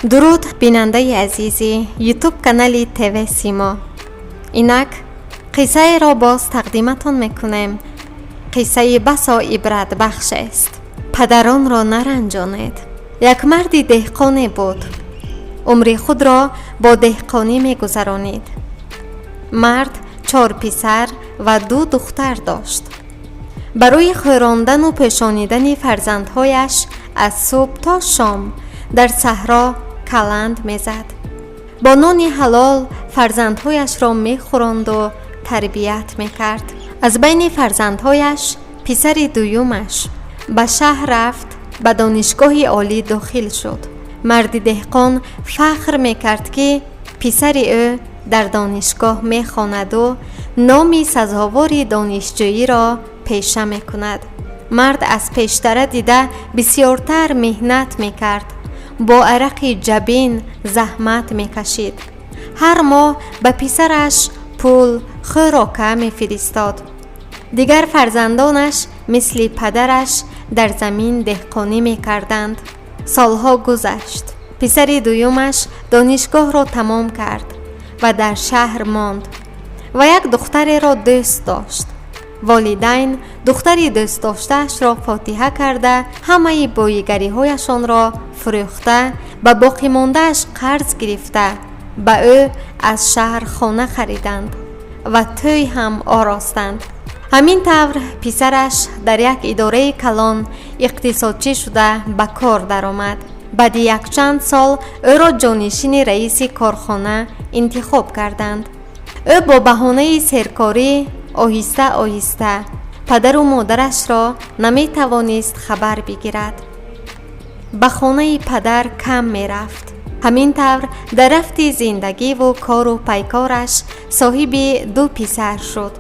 Дуруд, бинандаи азизи Ютуб канали ТВ Симо. Инак қиссаеро боз тақдиматон мекунем. Қиссаи басо ибратбахш аст. Падаронро наранҷонед. Як марди деҳқоне буд. Умри худро бо деҳқонӣ мегузаронид. Мард чор писар ва ду духтар дошт. Барои хӯрондану пӯшонидани фарзандҳояш аз субҳ то шом дар саҳро каланд мезад. Бо нони ҳалол фарзандҳояшро мехӯронду тарбият мекард. Аз байни фарзандҳояш писари дуюмаш ба шаҳр рафт, ба донишгоҳи олӣ дохил шуд. Марди деҳқон фахр мекард, ки писари ӯ дар донишгоҳ мехонаду номи сазовори донишҷӯиро пеша мекунад. Мард аз пештара дида бисёртар меҳнат мекард, бо арақи ҷабин заҳмат мекашид. Ҳар моҳ ба писараш пул, хӯрока мефиристод. Дигар фарзандонаш мисли падараш дар замин деҳқонӣ мекарданд. Солҳо гузашт. Писари дуюмаш донишгоҳро тамом кард ва дар шаҳр монд ва як духтареро дӯст дошт. Волидайн духтари дӯстдоштаашро фотиҳа карда, ҳамаи боигариҳояшонро фурӯхта, ба боқимондааш қарз гирифта, ба ӯ аз шаҳр хона хариданд ва тӯй ҳам оростанд. Ҳамин тавр писараш дар як идораи калон иқтисодчӣ шуда ба кор даромад. Баъди якчанд сол ӯро ҷонишини раиси корхона интихоб карданд. Ӯ бо баҳонаи серкорӣ оҳиста оҳиста падару модарашро наметавонист хабар бигирад. Ба хонаи падар кам мерафт. Ҳамин тавр дар рафти зиндагиву кору пайкораш соҳиби ду писар шуд.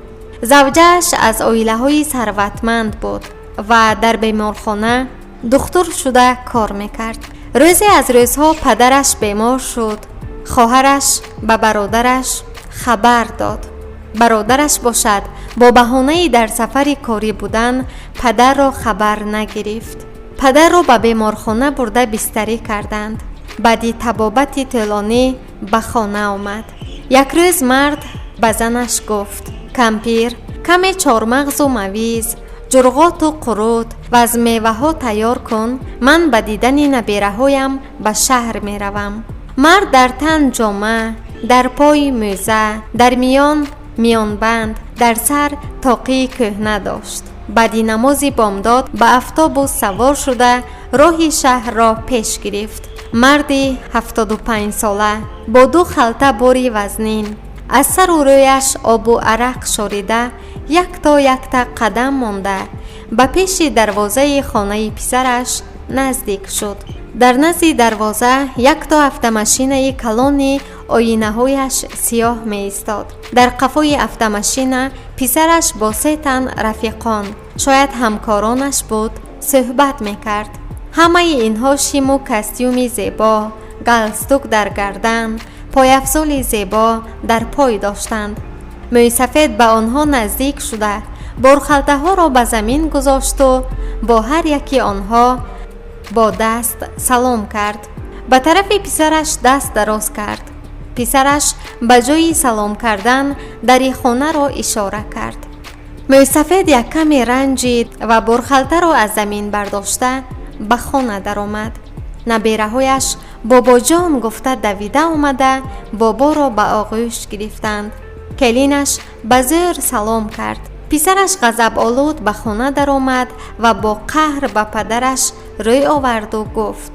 Завҷааш аз оилаҳои сарватманд буд ва дар беморхона духтур шуда кор мекард. Рӯзе аз рӯзҳо падараш бемор шуд. Хоҳараш ба бародараш хабар дод. Бародараш бошад, бо баҳонаи дар сафари корӣ будан падарро хабар нагирифт. Падарро ба беморхона бурда бистарӣ карданд. Баъди табобати тӯлонӣ ба хона омад. Як рӯз мард ба занаш гуфт: «Кампир, каме чормағзу мавиз, ҷурғоту қурут ва аз меваҳо тайёр кун. Ман ба дидани набераҳоям ба шаҳр меравам». Мард дар тан ҷома, дар пой мӯза, дар миён миёнбанд, дар сар тоқии кӯҳна дошт. Баъди намози бомдод ба автобус савор шуда, роҳи шаҳрро пеш гирифт. Марди 75-сола бо ду халта бори вазнин, аз сару рӯяш обу арақ шорида, якто якта қадам монда, ба пеши дарвозаи хонаи писараш наздик шуд. Дар назди дарвоза якто автомашинаи калони оинаҳояш сиёҳ меистод. Дар қафои автомашина писараш бо се тан рафиқон, шояд ҳамкоронаш буд, суҳбат мекард. Ҳамаи инҳо шиму костюми зебо, галстук дар гардан, пойафзоли зебо дар пой доштанд. Мӯйсафед ба онҳо наздик шуда, борхалтаҳоро ба замин гузошту бо ҳар яки онҳо бо даст салом кард. Ба тарафи писараш даст дароз кард. Писараш ба ҷои салом кардан дари хонаро ишора кард. Мӯйсафед як каме ранҷид ва борхалтаро аз замин бардошта, ба хона даромад. Набераҳояш «Бобоҷон» гуфта давида омада, боборо ба оғӯш гирифтанд. Келинаш ба зӯр салом кард. Писараш ғазаболуд ба хона даромад ва бо қаҳр ба падараш рӯй оварду гуфт: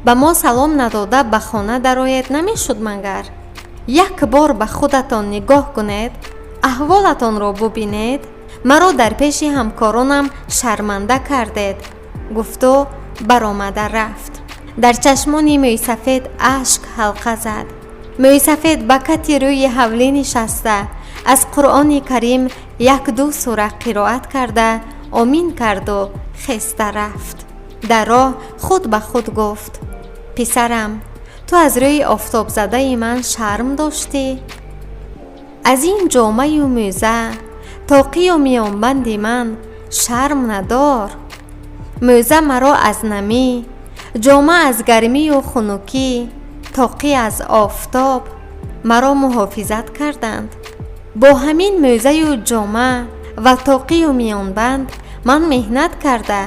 «Ба мо салом надода ба хона дароед намешуд магар? Як бор ба худатон нигоҳ кунед, аҳволатонро бубинед. Маро дар пеши ҳамкоронам шарманда кардед», гуфту баромада рафт. Дар чашмони мӯйсафед ашк ҳалқа зад. Мӯйсафед ба кати рӯи ҳавлӣ нишаста, аз Қуръони Карим як-ду сура қироат карда, омин карду хеста рафт. Дар роҳ худ ба худ гуфт: «Писарам, ту аз рӯи офтобзадаи ман шарм доштӣ? Аз ин ҷомаю мӯза, тоқию миёнбанди ман шарм надор. Мӯза маро аз намӣ, Ҷома аз гармию хунукӣ, тоқӣ аз офтоб маро муҳофизат карданд. Бо ҳамин мӯзаю ҷома ва тоқию миёнбанд ман меҳнат карда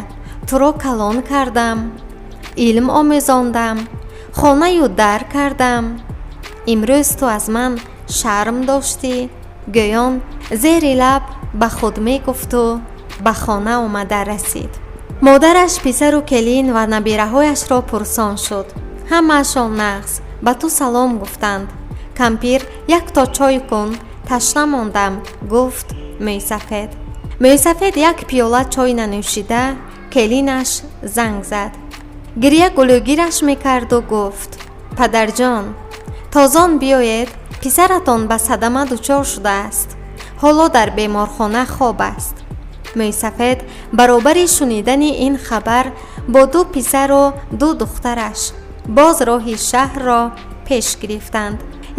туро калон кардам, илм омӯзондам, хонаю дар кардам. Имрӯз ту аз ман шарм доштӣ. Гӯён зери лаб ба худ мегуфту ба хона омада расид. Модараш писару келин ва набираҳояшро пурсон шуд. Ҳамаашон нағз, ба ту салом гуфтанд. Кампир, якто чой кун, ташна мондам, гуфт мӯйсафед. Мӯйсафед як пиёла чой нанӯшида, келинаш занг зад. Гиря гулӯгираш мекарду гуфт: «Падарҷон, тозон биёед, писаратон ба садама дучор шудааст, ҳоло дар беморхона хоб аст». Мӯйсафед баробари шунидани ин хабар бо ду писару ду духтараш боз роҳи шаҳрро пеш гирифтанд.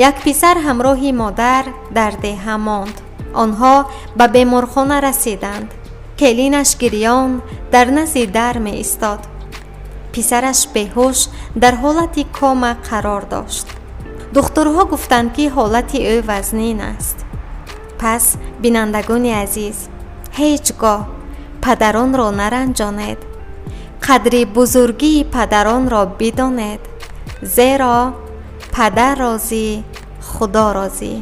Як писар ҳамроҳи модар дар деҳа монд. Онҳо ба беморхона расиданд. Келинаш гирён дар назди дар меистод. Писараш беҳуш дар ҳолати кома қарор дошт. Духтурҳо гуфтанд, ки ҳолати ӯ вазнин аст. Пас, бинандагони азиз, ҳеҷ гоҳ падаронро наранҷонед, қадри бузургии падаронро бидонед, зеро падар розӣ, Худо розӣ.